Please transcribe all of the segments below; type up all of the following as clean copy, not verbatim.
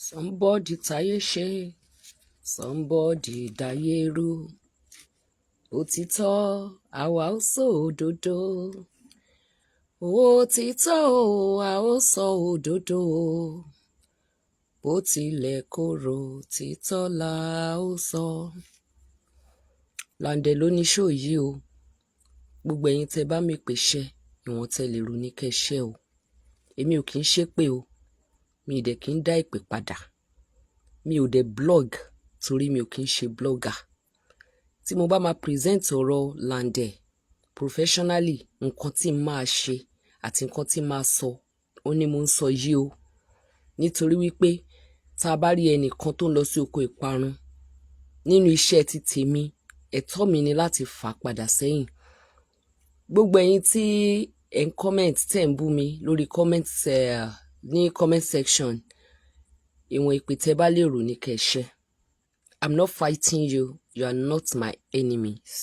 Somebody táyé ṣe, somebody dáyé rú. Òtítọ́, àwa ó sọ òdodo. Òtítọ́ o, a ó sọ òdodo. Bó tilẹ̀ korò, títọ́ la ó sọ. Làǹdẹ̀ ló ní show yìí o. Gbogbo ẹ̀yin tẹ́ bá mi pèsè, ìwọ̀n tẹ́ lè rò ní kẹ́ ṣẹ́ o. Èmi ò kì í ṣépè o. Mi ì dẹ̀ kí ń dá ìpè padà. Mi ò dẹ̀ blog torí mi ò kí ń ṣe blogger. Tí mo bá máa present ọ̀rọ̀ Làǹdẹ̀ professionally, nǹkan tí n máa ṣe àti nǹkan tí n máa sọ, ó ní mo ń sọ yìí o. Nítorí wípé tá a bá rí ẹnìkan tó ń lọ sí oko ìparun nínú iṣẹ́ ti tèmi, ẹ̀tọ́ mi ni láti fà á padà sẹ́yìn. Gbogbo ẹ̀yin tí ẹ̀ ń comment, tẹ̀ ń bú mi lórí comment, ní comment section, ìwọ̀n ìpè tẹ́ bá lè rò ní kẹ́ ṣe. I'm not fighting you. You are not my enemies.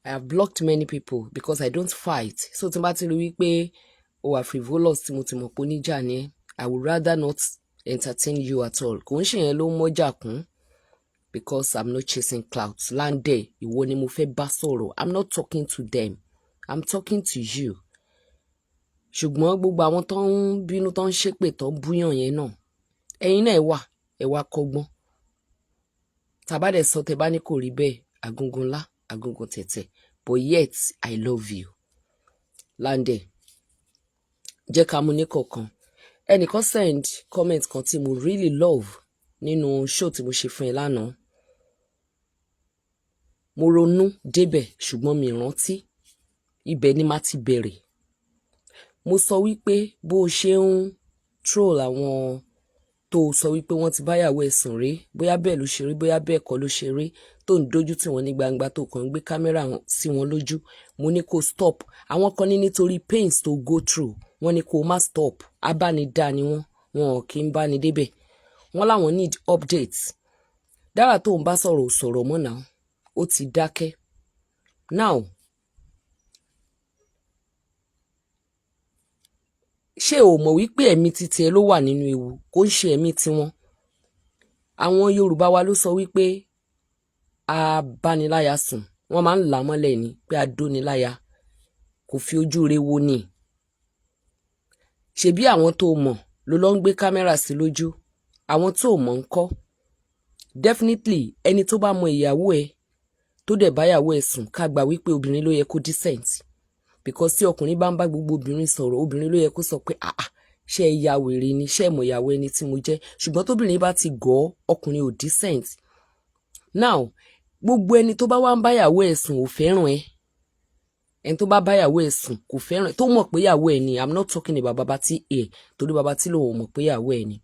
I have blocked many people because I don't fight. So tí n bá ti rí wípé o wà frivolous, tí mo ti mọ̀ pé oníjà ni ẹ́, I would rather not entertain you at all. Kò ń ṣe yẹn ló ń mọ́jà kún because I'm not chasing clouds. Lande, ìwọ ni mo fẹ́ bá sọ̀rọ̀. I'm not talking to them. I'm talking to you. Ṣùgbọ́n gbogbo àwọn tó ń bínú, tó ń ṣépè, tó ń búyàn yẹn náà, ẹ̀yin náà ẹ wà, ẹ wá kọ́gbọ́n. Tàbá dẹ̀ sọ, tẹ bá ní kò rí bẹ́ẹ̀, agungun ńlá, agungun tẹ̀tẹ̀, but yet I love you. Lande, jẹ́ ká mú ní kọ̀ọ̀kan. Ẹnìkan send comment kan tí mo really love nínú show tí mo ṣe fún ẹ lánàá. Mo ronú débẹ̀, ṣùgbọ́n mi rántí ibẹ̀ ni má ti bẹ̀rẹ̀. Mo sọ wípé bó o ṣe ń troll àwọn tó sọ wípé wọ́n ti báyàwó ẹ̀ sùn rí, bóyá bẹ́ẹ̀ ló ṣe rí, bóyá bẹ́ẹ̀ kọ́ ló ṣe rí, tó ń dojú tì wọ́n ní gbangba, tó kàn ń gbé kámẹ́rà sí wọn lójú, mo ní kó stop. Àwọn kan ní nítorí pains tó go through, wọ́n ní kó má stop. Abánidá ni wọ́n, wọn ò kí ń báni débẹ̀. Wọ́n láwọn need updates. Dára tó ń bá sọ̀rọ̀ ò sọ̀rọ̀ mọ́ náà, ó ti dákẹ́ now. Ṣé o mọ̀ wípé ẹ̀mí titi ẹ ló wà nínú ewu, kò ń ṣe ẹ̀mí tiwọn? Àwọn Yorùbá wa ló sọ wípé abániláya sùn, wọ́n máa ń là á mọ́lẹ̀ ni pé adóniláya kò fi ojú re wo ni. Ṣebí àwọn tó mọ̀ ló lọ ń gbé kámẹ́rà sí lójú, àwọn tó mọ̀ ń kọ́? Definitely, ẹni tó bá mọ ìyàwó ẹ, tó dẹ̀ báyàwó ẹ sùn, ká gbà wípé obìnrin ló yẹ kó decent, because tí ọkùnrin bá ń bá gbogbo obìnrin sọ̀rọ̀, obìnrin ló yẹ kó sọ pé, "Ah ah, ṣé ẹ ya wèrè ni? Ṣé ẹ mọ̀ ìyàwó ẹni tí mo jẹ́?" Ṣùgbọ́n tóbìnrin bá ti gọ̀ ọ́, ọkùnrin ò decent. Now, gbogbo ẹni tó bá wá ń báyàwó ẹ̀ sùn ò fẹ́ràn ẹ. Ẹni tó bá báyàwó ẹ̀ sùn kò fẹ́ràn, tó mọ̀ pé ìyàwó ẹ̀ ni. I'm not talking about baba tí ẹ̀, torí baba tí lòun ò mọ̀ pé ìyàwó ẹ̀ ni.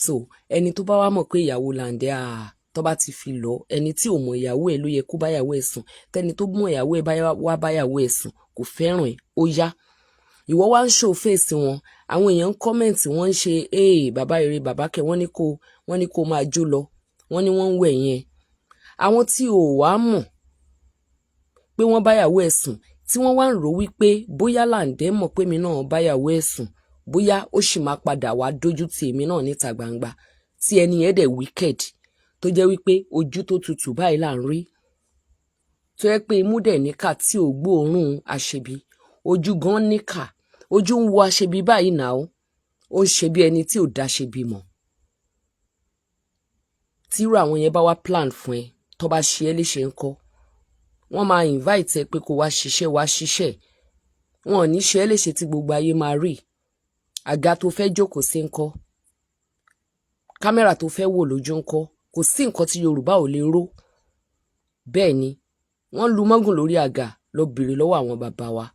So ẹni tó bá wá mọ̀ pé ìyàwó Làǹdẹ̀ à tó bá ti fi lọ, ẹni tí ò mọ̀ ìyàwó ẹ̀ ló yẹ kó báyàwó ẹ̀ sùn. Tẹni tó mọ̀ ìyàwó ẹ̀ bá wá báyàwó ẹ̀ sùn, kò fẹ́ràn ẹ̀. Ó yá, ìwọ wá ń show face wọn, àwọn èèyàn ń comment, wọ́n ń ṣe ee bàbá eré bàbá kẹ, wọ́n ní kó máa jó lọ, wọ́n ní wọ́n ń wẹ̀ yẹn. Àwọn tí ò wá mọ̀ pé wọ́n báyàwó ẹ̀ sùn, tí wọ́n wá ń rò wípé bóyá Làǹdẹ̀ mọ̀ pé mi náà báyàwó ẹ̀ sùn, bóyá ó sì máa padà wá dójú ti èmi náà níta gbangba, tí ẹni yẹn dẹ̀ wicked, tó jẹ́ wípé ojú tó tutù báyìí là ń rí, tó yẹ pé imú dẹ̀ níkà tí ò gbóòórùn àṣebi, ojú gan níkà, ojú ń wo àṣebi báyìí náà, ó ń ṣe bí ẹni tí ò dáṣebi mọ̀. Tírú àwọn yẹn bá wá plan fún ẹ, tó bá ṣe é léṣe ńkọ́? Wọ́n máa invite ẹ pé kó wá ṣiṣẹ́, wá ṣiṣẹ́. Wọn ò ní ṣe é léṣe tí gbogbo ayé máa rí. Àga tó fẹ́ jókòó sí ńkọ́? Kámẹ́rà tó fẹ́ wò lójú ńkọ́? Kò sí nǹkan tí Yorùbá ò lè ró. Bẹ́ẹ̀ ni wọ́n lu mọ́gùn lórí àga. Lọ bèrè lọ́wọ́ àwọn bàbá wa,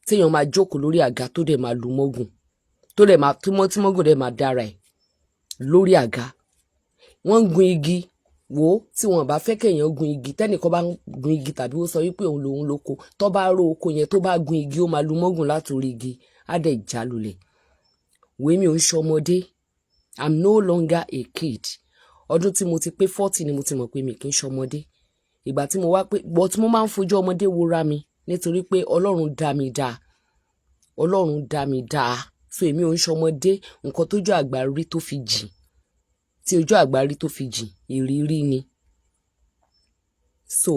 téèyàn máa jókòó lórí àga, tó dẹ̀ máa lu mọ́gùn, tó dẹ̀ máa tí mọ́gùn dẹ̀ máa dára ẹ̀ lórí àga. Wọ́n ń gun igi wò ó, tí wọn bá fẹ́ kéèyàn gun igi, tẹ́nìkan bá ń gun igi tàbí ó sọ wípé òun lòun lóko, tó bá ró oko yẹn, tó bá gun igi, ó máa lu mọ́gùn látòrí igi, á dẹ̀ já lulẹ̀. Wèé, mi ò ń ṣọmọdé. I'm no longer a kid. Ọdún tí mo ti pé 40 ni mo ti mọ̀ pé mi kì í ṣọmọdé. Ìgbà tí mo wá pé, but mo máa ń fojú ọmọdé wora mi nítorí pé Ọlọ́run dá mi dáa. Ọlọ́run dá mi dáa. So èmi ò ń ṣọmọdé. Nǹkan tójú àgbà rí tó fi jìn, tí ojú àgbà rí tó fi jìn, ìrírí ni. So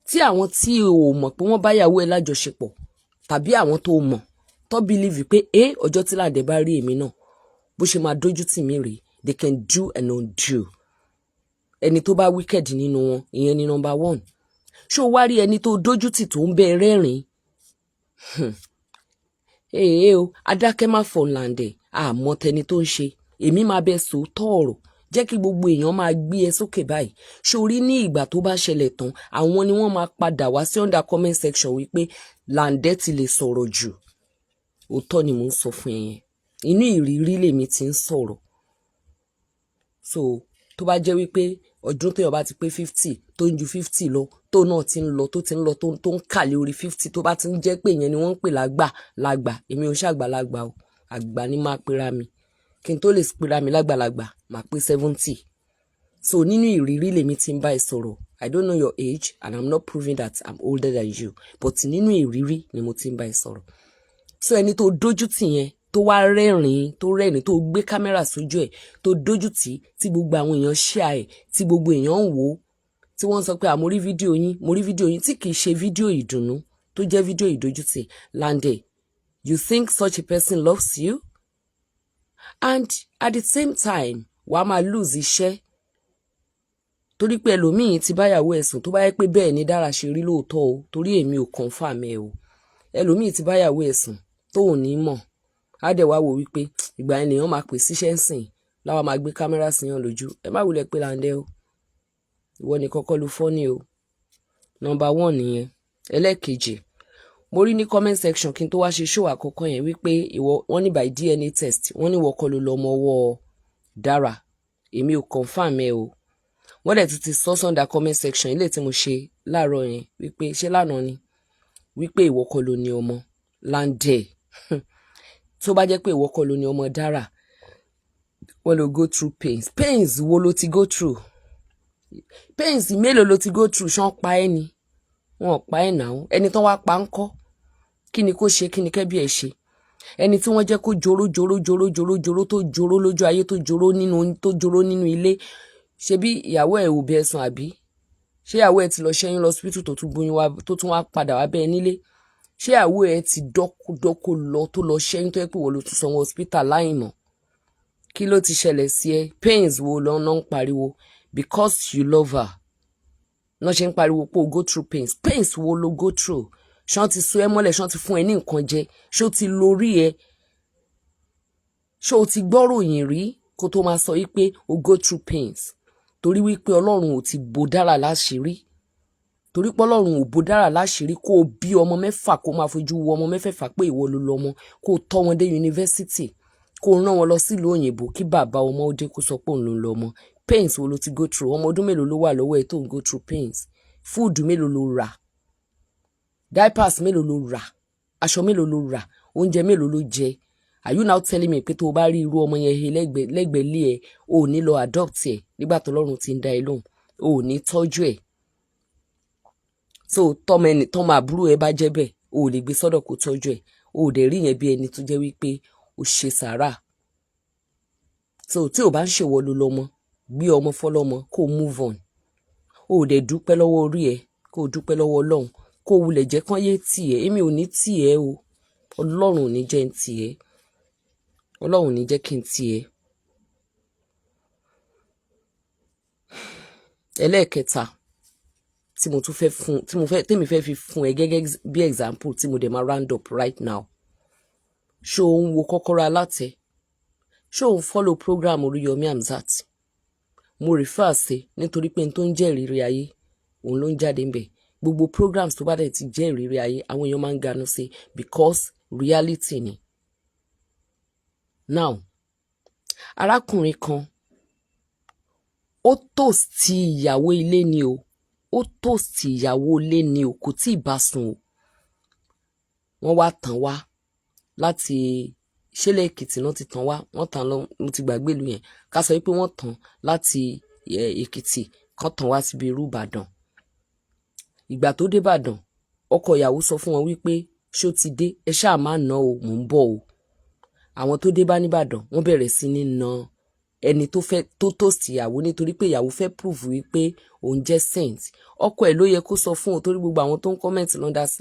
tí àwọn tí o mọ̀ pé wọ́n bá yàwó ẹ lájọṣepọ̀, tàbí àwọn tó mọ̀ tó believe pé ẹ ọjọ́ tí Làǹdẹ̀ bá rí èmi náà, bó ṣe máa dójú tì mí rèé, they can do and undo. Ẹni tó bá wicked nínú wọn, ìyẹn ni number one. Ṣé o wá rí ẹni tó dójú tì tó ń bẹ rẹ́rìn-ín? Ee o, adákẹ́ má fọ̀ Làǹdẹ̀, àmọ́ tẹni tó ń ṣe. Èmi máa bẹ sòótọ́ ọ̀rọ̀, jẹ́ kí gbogbo èèyàn máa gbé ẹ sókè báyìí. Sórí ní ìgbà tó bá ṣẹlẹ̀ tán, àwọn ni wọ́n máa padà wá sí under comment section wípé Làǹdẹ̀ ti lè sọ̀rọ̀ jù. Òótọ́ ni mò ń sọ fún ẹ yẹn. Inú ìrírí lèmi ti ń sọ̀rọ̀. So tó bá jẹ́ wípé ọdún téèyàn bá ti pé 50, tó ń ju 50 lọ, tó náà ti ń lọ, tó ti ń lọ, tó ń kà lé orí 50, tó bá ti ń jẹ́ pé ìyẹn ni wọ́n ń pè lágbà lágbà, èmi ò ń ṣàgbàlagbà o. Àgbà ni máa pera mi. Kí n tó lè pera mi lágbàlagbà, máa pé 70. So nínú ìrírí lèmi ti ń bá ẹ sọ̀rọ̀. I don't know your age and I'm not proving that I'm older than you, but nínú ìrírí ni mo ti ń bá ẹ sọ̀rọ̀. So ẹni tó dójú tì yẹn, tó wá rẹ́rìn-ín, tó rẹ́rìn, tó gbé kámẹ́rà sójú ẹ̀, tó dójú tì, tí gbogbo àwọn èèyàn ṣíà ẹ̀, tí gbogbo èèyàn ń wò ó, tí wọ́n sọ pé, "À, mo rí fídíò yín, mo rí fídíò yín," tí kì í ṣe fídíò ìdùnnú, tó jẹ́ fídíò ìdójútì. Lande, you think such a person loves you? And at the same time, wàá máa lose iṣẹ́, torí pé ẹlòmíín ti báyàwó ẹ̀ sùn. Tó bá yẹ pé bẹ́ẹ̀ ni Dára ṣe rí lóòótọ́ o, torí èmi ò confirm ẹ o, ẹlòmíín ti báyàwó ẹ̀ sùn tó ò ní mọ̀, á dẹ̀ wá wò wípé ìgbà yẹn lèèyàn máa pè síṣẹ́ ń sìn láwa máa gbé kámẹ́rà síyàn lójú. Ẹ má wulẹ̀ pé Lande o, ìwọ ní kọ́kọ́ ló fọ́ ní o. Number one nìyẹn. Ẹlẹ́ẹ̀kejì, mo rí ní comment section kí n tó wá ṣe show àkọ́kọ́ yẹn wípé ìwọ, wọ́n ní by DNA test, wọ́n ní ìwọ kọ́ ló lọ́mọ ọwọ́ Dára. Èmi ò confirm ẹ o. Wọ́n dẹ̀ tún ti sọ s'under comment section ilé tí mo ṣe láàárọ̀ yẹn wípé, ṣé lánàá ni, wípé ìwọ kọ́ ló ní ọmọ. Lande, tó bá jẹ́ pé ìwọ kọ́ ló ní ọmọ Dára, wọ́n ló go through pains. Pains wo ló ti go through? Pains mélòó ló ti go through? Ṣán pa ẹ́ ni? Wọn ò pa ẹ́ náà. Ẹni tán wá pa ń kọ́? Kí ni kó ṣe? Kí ni kẹ́bí ẹ̀ ṣe? Ẹni tí wọ́n jẹ́ kó joró joró joró joró joró, tó joró lójú ayé, tó joró nínú ilé. Ṣebí ìyàwó ẹ̀ ò bẹ sùn, àbí ṣé ìyàwó ẹ̀ ti lọ ṣẹ́yún lọ hospital, tó tún gbóyún wá, tó tún wá padà wá bẹ́ẹ̀ nílé? Ṣé ìyàwó ẹ̀ ti dọ́kó lọ, tó lọ ṣẹ́yún, tó yẹ pé wọ́n ló tún sanwó hospital láì mọ̀? Kí ló ti ṣẹlẹ̀ sí ẹ? Pains wo lọ náà ń pariwo? Because you love her náà ṣe ń pariwo pé o go through pains. Pains wo ló go through? Ṣé wọ́n ti so ẹ́ mọ́lẹ̀? Ṣé wọ́n ti fún ẹ ní nǹkan jẹ? Ṣé ó ti lórí ẹ? Ṣé o ti gbọ́ròyìn rí kó tó máa sọ wípé o go through pains? Torí wípé Ọlọ́run ò ti bo Dára láṣìírí, torí pé Ọlọ́run ò bo Dára láṣìírí, kó o bí ọmọ mẹ́fà, kó o máa fojú wo ọmọ mẹ́fẹ̀ẹ̀fà pé ìwọ ló lọ́mọ, kó o tọ́ wọn dé yunifásítì, kó o rán wọn lọ sílùú òyìnbó, kí bàbá ọmọ ó dé, kó sọ pé òun ló ń lọ ọmọ. Pains wo ló ti go through? Ọmọ ọdún mélòó ló wà lọ́wọ́ ẹ̀ tó ń go through pains? Food mélòó ló rà? Diapers mélòó ló rà? Aṣọ mélòó ló rà? Oúnjẹ mélòó ló jẹ? Are you now telling me pé tó o bá rí irú ọmọ yẹn he lẹ́gbẹ̀ẹ́ lé ẹ, o ò ní lọ adopt ẹ nígbà tó Ọlọ́run ti ń dá ẹ lóhùn? O ò ní tọ́jú ẹ? So tọmọ ẹni, tọmọ àbúrò ẹ bá jẹ́ bẹ́ẹ̀, o ò lè gbé sọ́dọ̀ kó tọ́jú ẹ? O ò dẹ̀ rí yẹn bí ẹni tó jẹ́ wípé o ṣe sàárà? So tí o bá ń ṣèwọ ló lọ́mọ, gbé ọmọ fọlọ́mọ, kó o move on. O ò dẹ̀ dúpẹ́ lọ́wọ́ orí ẹ, kó o dúpẹ́ lọ́wọ́ Ọlọ́run, kó o wulẹ̀ jẹ́ kán yé tì ẹ́. Èmi ò ní tì ẹ́ o. Ọlọ́run ò ní jẹ́ ń tì ẹ́. Ọlọ́run ò ní jẹ́ kí n tì ẹ́. Ẹlẹ́ẹ̀kẹta tí mo tún fẹ́ fún, tí mo fẹ́, tèmi fẹ́ fi fún ẹ gẹ́gẹ́ bí example, tí mo dẹ̀ máa round up right now: ṣé o ń wo Kọ́kọ́rọ́ Alátẹ? Ṣé o ń follow program Oríyọmí Hamzat? Mo refer sí nítorí pé n tó ń jẹ́ ìrírí ayé, òun ló ń jáde ń bẹ̀. Gbogbo programs tó bá dẹ̀ ti jẹ́ ìrírí ayé, àwọn èèyàn máa ń ganu sí because reality ni. Now, arákùnrin kan, ó toast ìyàwó ilé ni o, ó toast ìyàwó ilé ni o, kò tí ì bá sùn o. Wọ́n wá tàn wá láti ṣẹlẹ̀ Èkìtì náà ti tàn wá, wọ́n tàn lọ, mo ti gbàgbé ìlú yẹn. Ká sọ pé wọ́n tàn láti Èkìtì kan, tàn wá síbi irú Ìbàdàn. Ìgbà tó dé Ìbàdàn, ọkọ ìyàwó sọ fún wọn wípé Ṣó ti dé? Ẹ ṣáà má ná o, mò ń bọ̀ o. Àwọn tó dé bá nìbàdàn, wọ́n bẹ̀rẹ̀ sí ní na ẹni tó fẹ́ tó toast ìyàwó, nítorí pé ìyàwó fẹ́ prove wípé òun jẹ́ saint. Ọkọ ẹ̀ ló yẹ kó sọ fún o, torí gbogbo àwọn tó ń comment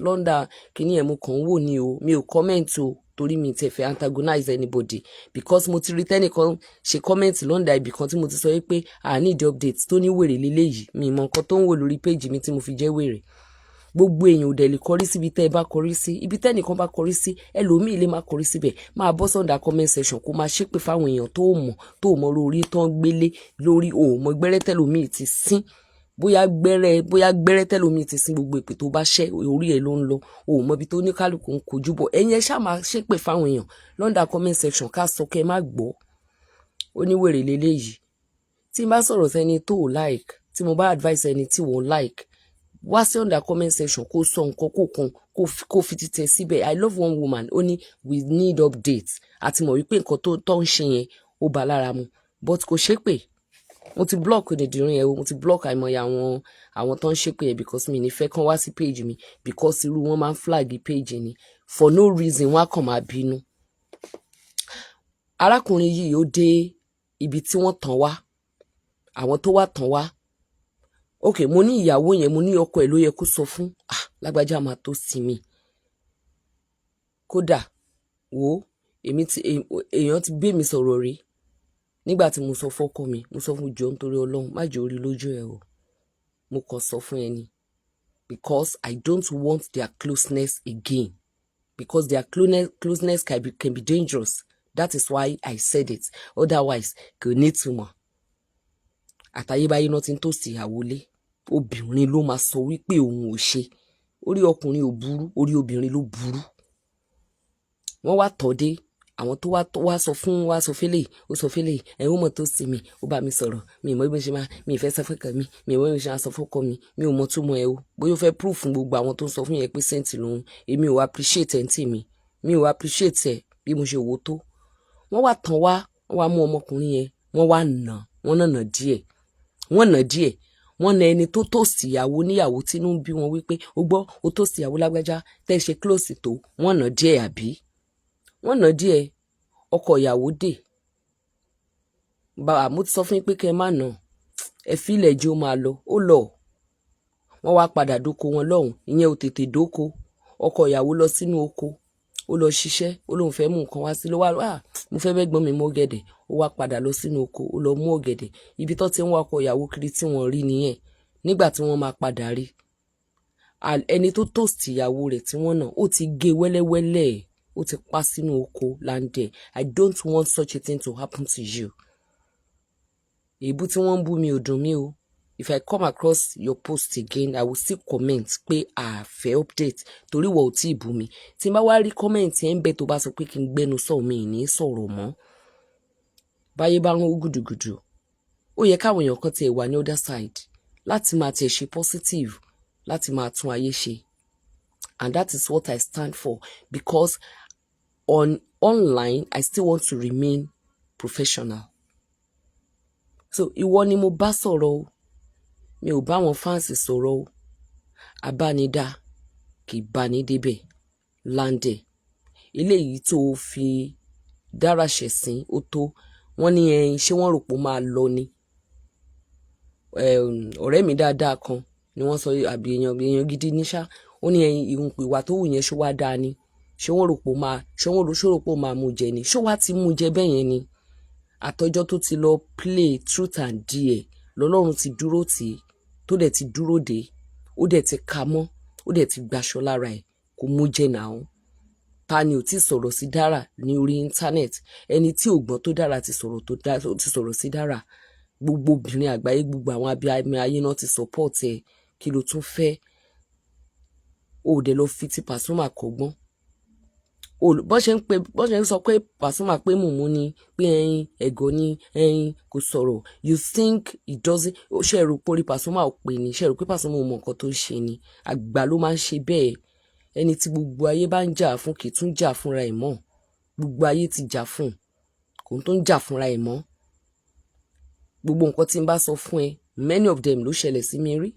l'under kìíní ẹ̀, mo kàn ń wò ní o, mi ò comment o, torí mi tẹ̀ fẹ́ antagonize anybody, because mo ti rí tẹ́nìkan ṣe comment l'under ibì kan tí mo ti sọ wípé I need update, tó ní wèrè leléyìí. Mi mọ nǹkan tó ń wò lórí page mi tí mo fi jẹ́ wèrè. Gbogbo èèyàn ò dẹ̀ lè kọrí síbi tẹ́ ẹ bá kọrí sí. Ibi tẹ́nìkan bá kọrí sí, ẹlòmíì lè má kọrí síbẹ̀. Máa bọ́ s'under comment section, kó máa ṣépè fáwọn èèyàn tó mọ̀, tó mọ̀ lórí tó ń gbélé lórí, ò mọ̀ gbẹ́rẹ́ tẹ́lòmíì ti sín, bóyá gbẹ́rẹ́ tẹ́lòmíì ti sín. Gbogbo èpè tó bá ṣẹ́, orí ẹ̀ ló ń lọ. Ò mọ̀ ibi tó ní kálukú ń kojú bọ̀. Ẹ̀yin ẹ ṣáà máa ṣépè fáwọn èèyàn l'under comment section, ká sọ kẹ́ ẹ má gbọ́. Ó ní wèrè leléyìí. Tí n bá sọ̀rọ̀ sẹ́ni tó o like, tí mo bá advice ẹni tí wọ́n like, wá sí under comment section, kó sọ nǹkan kó kan, kó fi títẹ síbẹ̀. I love one woman, ó ní we need updates. Àti mọ̀ wípé nǹkan tó tó ń ṣe yẹn, ó bá lára mu, but kò ṣépè. Mo ti block nìdírín yẹn o, mo ti block àìmọye àwọn tó ń ṣépè yẹn, because mi ní fẹ́ kán wá sí page mi, because irú wọn máa ń flag page ni for no reason, wọn á kàn máa bínú. Arákùnrin yìí, ó dé ibi tí wọ́n tàn wá, àwọn tó wá tàn wá. Ok, mo ní ìyàwó yẹn, mo ní ọkọ ẹ̀ ló yẹ kó sọ fún. Ah, lágbájá máa tó sinmi. Kódà wo, èmi ti èèyàn ti gbé mi sọ̀rọ̀ rí. Nígbà tí mo sọ fọ́kọ mi, mo sọ fún, jọ, nítorí Ọlọ́run, má jẹ́ orí lójú ẹ o, mo kàn sọ fún ẹni, because I don't want their closeness again, because their closeness can be dangerous. That is why I said it. Otherwise, kò ní ìtumọ̀. Àtayébáyé náà ti ń tòsí ìyàwó lé. Obìnrin ló máa sọ wípé òun ò ṣe. Orí ọkùnrin ò burú, orí obìnrin ló burú. Wọ́n wá tọ́ dé, àwọn tó wá sọ fún, wá sọ fẹ́lẹ̀, ó sọ fẹ́lẹ̀ ẹ̀, ó mọ̀ tó sí mi, ó bá mi sọ̀rọ̀. Mi ì mọ̀ bí mo ṣe máa, mi ì fẹ́ sọ fún mi, mi ì mọ̀ bí mo ṣe máa sọ fọ́kọ mi. Mi ò mọ̀ túmọ̀ ẹ o, bóyá ó fẹ́ proof fún gbogbo àwọn tó ń sọ fún yẹn pé saint lòun. Èmi ò appreciate ẹ̀ ń tì mí, mi ò appreciate ẹ̀ bí mo ṣe wò ó tó. Wọ́n wá tàn wá, wọ́n wá mú ọmọkùnrin yẹn, wọ́n wá nà, wọ́n nà díẹ̀, wọ́n nà díẹ̀. Wọ́n na ẹni tó toast ìyàwó níyàwó, tínú ń bí wọn wípé ó gbọ́ ó toast ìyàwó lágbájá tẹ́ ẹ ṣe close tó. Wọ́n nà díẹ̀, àbí wọ́n nà díẹ̀. Ọkọ ìyàwó dè bàbá, mo ti sọ fún yín pé kẹ́ ẹ má nà, ẹ fílẹ̀ jẹ́ ó máa lọ. Ó lọ, wọ́n wá padà dóko wọn lọ́hùn. Ìyẹn ò tètè dóko. Ọkọ ìyàwó lọ sínú oko, ó lọ ṣiṣẹ́, ó lóun fẹ́ mú nǹkan wá sí ló wá. Ah, mo fẹ́ bẹ́gbọ́n mi mú ọ̀gẹ̀dẹ̀. Ó wá padà lọ sínú oko, ó lọ mú ọ̀gẹ̀dẹ̀. Ibi tó ti ń wá ọkọ ìyàwó kiri tí wọ́n rí nìyẹn. Nígbà tí wọ́n máa padà rí ẹni tó toast ìyàwó rẹ̀ tí wọ́n nà, ó ti gé wẹ́lẹ́wẹ́lẹ́, ó ti pa sínú oko láńdẹ̀. I don't want such a thing to happen to you. Èébú tí wọ́n ń bú mi ò dùn mí o. If I come across your post again, I will still comment pé a fẹ́ update, torí wọ́n ò tí ì bú mi. Tí n bá wá rí comment ẹ̀ ń bẹ, tó bá sọ pé kí n gbẹ́nu sọ̀, mi ní sọ̀rọ̀ mọ́. Báyé bá ń hó gùdùgùdù, ó yẹ káwọn èèyàn kan tiẹ̀ wà ní other side láti máa tiẹ̀ ṣe positive, láti máa tún ayé ṣe, and that is what I stand for, because on online I still want to remain professional. So ìwọ ni mo bá sọ̀rọ̀ o, mi ò bá wọn fans sọ̀rọ̀ o. Abánidá kì í bá ní débẹ̀ láǹdẹ̀. Eléyìí tó o fi dára ṣẹ̀sín, ó tó. Wọ́n ní ẹyin, ṣé wọ́n rò pé ó máa lọ ni? Ọ̀rẹ́ mi dáadáa kan ni wọ́n sọ, àbí èèyàn gidi ní ṣá. Ó ní ẹyin ìhun ìwà tó wù yẹn, ṣó wá dáa ni? Ṣé wọ́n rò pé ó máa, ṣé wọ́n rò pé ó máa mú jẹ ni? Ṣó wá ti mú jẹ bẹ́ẹ̀ yẹn ni? Àtọjọ́ tó ti lọ play truth and dare, lọ́lọ́run ti dúró tì í, tó dẹ̀ ti dúró dé, ó dẹ̀ ti ka mọ́, ó dẹ̀ ti gbaṣọ lára ẹ̀, kò mú jẹ náà. Ta ni ò ti sọ̀rọ̀ sí Dára ní orí internet? Ẹni tí ò gbọ́n tó Dára ti sọ̀rọ̀, tó ti sọ̀rọ̀ sí Dára. Gbogbo obìnrin àgbáyé, gbogbo àwọn abiyamọ ayé náà ti support ẹ. Kí ló tún fẹ́? O ò dẹ̀ lọ fi ti Pasuma kọ́gbọ́n. Bọ́n ṣe ń pe, bọ́n ṣe ń sọ pé Pasuma pé mùmú ni, pé ẹyin ẹ̀gọ́ ni, ẹyin kò sọ̀rọ̀. You think it doesn't? Ṣe rò pé orí Pasuma ò pè ní? Ṣe rò pé Pasuma ò mọ nǹkan tó ń ṣe ni? Àgbà ló máa ń ṣe bẹ́ẹ̀. Ẹni tí gbogbo ayé bá ń jà fún kì í tún jà fúnra ẹ̀ mọ́. Gbogbo ayé ti jà fún, kò tó ń jà fúnra ẹ̀ mọ́. Gbogbo nǹkan tí n bá sọ fún ẹ, many of them ló ṣẹlẹ̀ sí mi rí.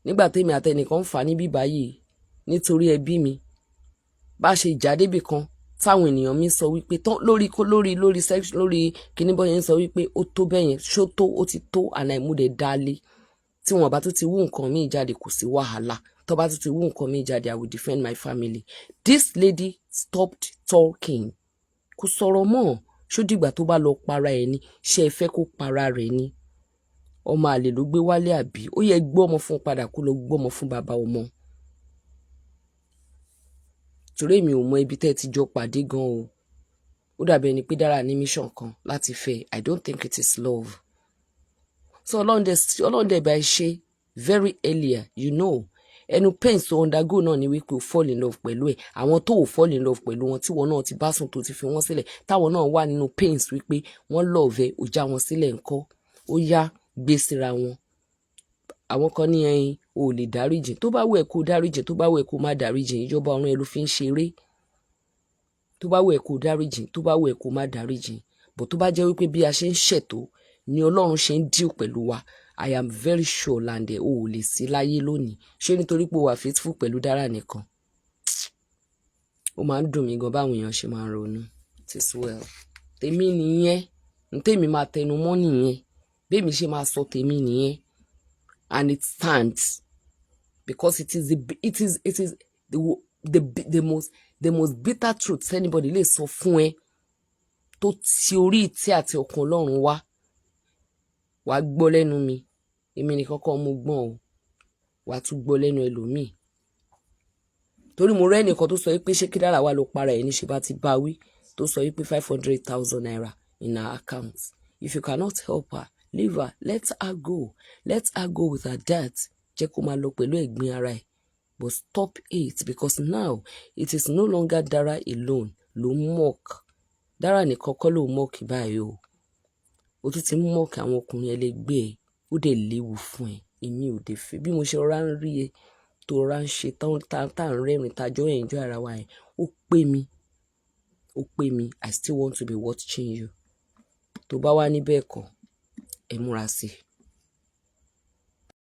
Nígbà tèmi àtẹnìkan ń fà á níbí báyìí nítorí ẹbí mi. Bá a ṣe jà débì kan, táwọn ènìyàn mi sọ wípé tán lórí lórí lórí section, lórí kíní bọ́ yẹn ń sọ wípé ó tó bẹ́yẹn, ṣó tó, ó ti tó. Àná ìmúdẹ̀ dálé tí wọn bá tún ti wú nǹkan míì jáde, kò sí wàhálà. Tó bá tún ti wú nǹkan míì jáde, I will defend my family. This lady stopped talking. Kò sọ̀rọ̀ mọ́. Ṣó dìgbà tó bá lọ para ẹ̀ ni? Ṣé ẹ fẹ́ kó para rẹ̀ ni? Ọmọ àlè ló gbé wálé, àbí ó yẹ gbọ́ ọmọ fún padà, kó lọ gbọ́mọ fún bàbá ọmọ? Torí èmi ò mọ ibi tẹ́ ẹ ti jọ pàdé gan o. Ó dàbí ẹni pé Dára ní mission kan láti fẹ́. I don't think it is love. So Ọlọ́run dẹ̀ bá ẹ ṣe very earlier. Ẹnu pains tó undergo náà ni wípé o fall in love pẹ̀lú ẹ̀. Àwọn tó o fall in love pẹ̀lú wọn, tí wọn náà ti bá sùn, tó ti fi wọ́n sílẹ̀, táwọn náà wà nínú pains wípé wọ́n love ẹ, ò já wọn sílẹ̀ ńkọ́? Ó yá, gbé síra wọn. Àwọn kan ní ẹyin o ò lè dáríjì. Tó bá wù ẹ́ kó dáríjì, tó bá wù ẹ́ kó má dáríjì, ìjọba ọ̀run ẹ ló fi ń ṣeré. Tó bá wù ẹ́ kó dáríjì, tó bá wù ẹ́ kó má dáríjì bò, tó bá jẹ́ wípé bí a ṣe ń ṣètò ni Ọlọ́run ṣe ń deal pẹ̀lú wa, I am very sure Lande, o ò lè sí láyé lónìí. Ṣé nítorí pé o wà faithful pẹ̀lú Dára nìkan? Ó máa ń dùn mí gan báwọn èèyàn ṣe máa ń ronú. It is well. Tèmi nìyẹn. Ntèmi máa tẹnu mọ́ nìyẹn. Bẹ́ẹ̀mi ṣe máa sọ tèmi nìyẹn, and it stands because it is the most bitter truth anybody lè sọ fún ẹ, tó ti orí ìtẹ́ àti ọkàn Ọlọ́run wá. Wàá gbọ́ lẹ́nu mi. Èmi nìkan kọ́ mo gbọ́n o, wàá tún gbọ́ lẹ́nu ẹlòmíì. Torí mo rẹ́ ẹnìkan tó sọ pé ṣé kí Dára wà ló para ẹ̀ ní ṣe bá ti bá wí, tó sọ pé ₦500,000 in her account. If you cannot help her, leave her. Let her go. Let her go with her death. Jẹ́ kó máa lọ pẹ̀lú ẹ̀gbin ara ẹ̀, but stop it, because now it is no longer Dara alone ló ń mock. Dara nìkan kọ́ ló ń mock báyìí o. O tún ti ń mock àwọn ọkùnrin ẹlẹgbẹ́ ẹ̀. Ó dẹ̀ léwu fún ẹ. Èmi ò dé fẹ́ bí mo ṣe rọra ń rí ẹ tó rọra ń ṣe tán, tá à ń rẹ́rìn, tá a jọ enjoy ara wa yẹn. Ó pé mi, ó pé mi. I still want to be watching you. Tó bá wá níbẹ̀ kọ́, ẹ múra sí i.